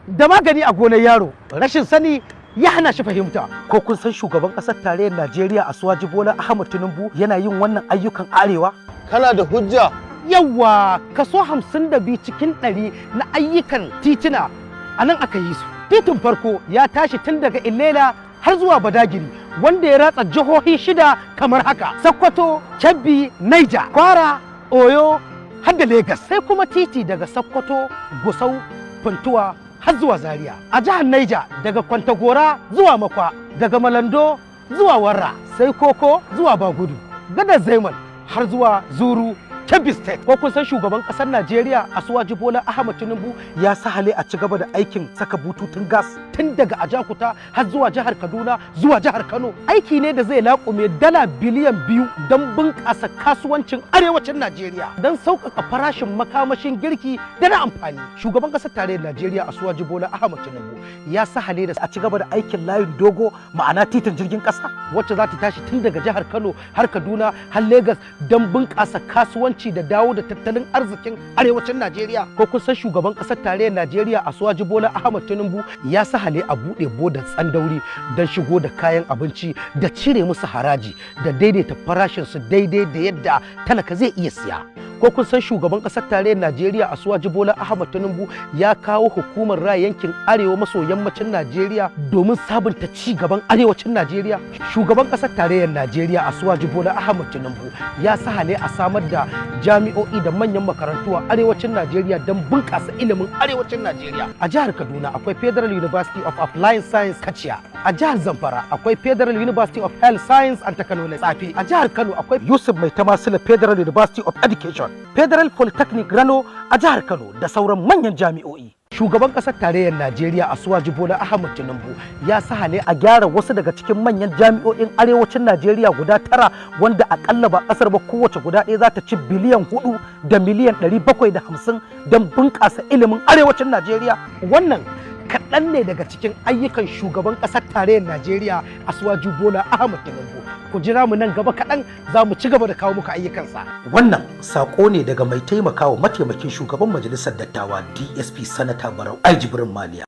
Da magani a gonar yaro, rashin sani ya hana shi fahimta. Ko kun san shugaban ƙasar tarayyar Najeriya Asiwaju Bola Ahmad Tinubu yana yin wannan ayyukan arewa? Kana da hujja? Yawa, kaso 52% na ayyukan tituna a nan aka yi su. Titin farko ya tashi tun daga Ilela har zuwa Badagiri, wanda ya ratsa jihohi shida kamar haka: Sokoto, Kebbi, Niger, Kwara, Oyo har da Legas. Sai kuma titi daga Sokoto, Gusau, Funtuwa har zuwa Zaria. A jihar Niger, daga Kwantagora zuwa Mokwa, daga Malando zuwa Warra, sai Koko zuwa Bagudu, gadar Zaimal har zuwa Zuru, Kebbi State. Ko kun san shugaban kasar Najeriya Asiwaju Bola Ahmad Tinubu ya sahale a ci gaba da aikin saka bututun gas tun daga Ajakuta har zuwa jihar Kaduna zuwa jihar Kano? Aiki ne da zai laƙume dala biliyan 2 don bunƙasa kasuwancin arewacin Najeriya, don sauƙaƙa farashin makamashin girki da na amfani. Shugaban ƙasar tarayyar Najeriya Asiwaju Bola Ahmad Tinubu ya sahale da a ci gaba da aikin layin dogo, ma'ana titin jirgin ƙasa, wacce za ta tashi tun daga jihar Kano har Kaduna har Legas, don bunƙasa kasuwanci da dawo da tattalin arzikin arewacin Najeriya. Ko kun san shugaban ƙasar tarayyar Najeriya Asiwaju Bola Ahmad Tinubu ya sahale a buɗe bodar Tsandauri don shigo da kayan abinci da cire musu haraji da daidaita farashin su daidai da yadda talaka zai iya siya? Ko kun san shugaban ƙasar tarayyar Najeriya Asiwaju Bola Ahmad Tinubu ya kawo hukumar raya yankin arewa maso yammacin Najeriya domin sabunta ci gaban arewacin Najeriya? Shugaban ƙasar tarayyar Najeriya Asiwaju Bola Ahmad Tinubu ya sahale a samar da jami'o'i da manyan makarantu a arewacin Najeriya don bunƙasa ilimin arewacin Najeriya. A jihar Kaduna akwai Federal University of Applied Science Kachia. A jihar Zamfara akwai Federal University of Health Science and Technology Tsafe. A jihar Kano akwai Yusuf Maitama Sule Federal University of Education, Federal Polytechnic Rano a jihar Kano, da sauran manyan jami'o'i. Shugaban ƙasar tarayyar Najeriya Asiwaju Bola Ahmad Tinubu ya sahale a gyara wasu daga cikin manyan jami'o'in arewacin Najeriya guda tara, wanda akalla ba ƙasar ba kowace guda ɗaya za ta ci biliyan 4 da miliyan 750 don bunƙasa ilimin arewacin Najeriya. Wannan kaɗan ne daga cikin ayyukan shugaban ƙasar tarayyar Najeriya Asiwaju Bola Ahmad Tinubu. Ku jira mu nan gaba kaɗan, za mu ci gaba da kawo muku ayyukansa. Wannan saƙo ne daga mai taimakawa mataimakin shugaban majalisar dattawa, DSP Sanata Barau Ai Jibrin Maliya.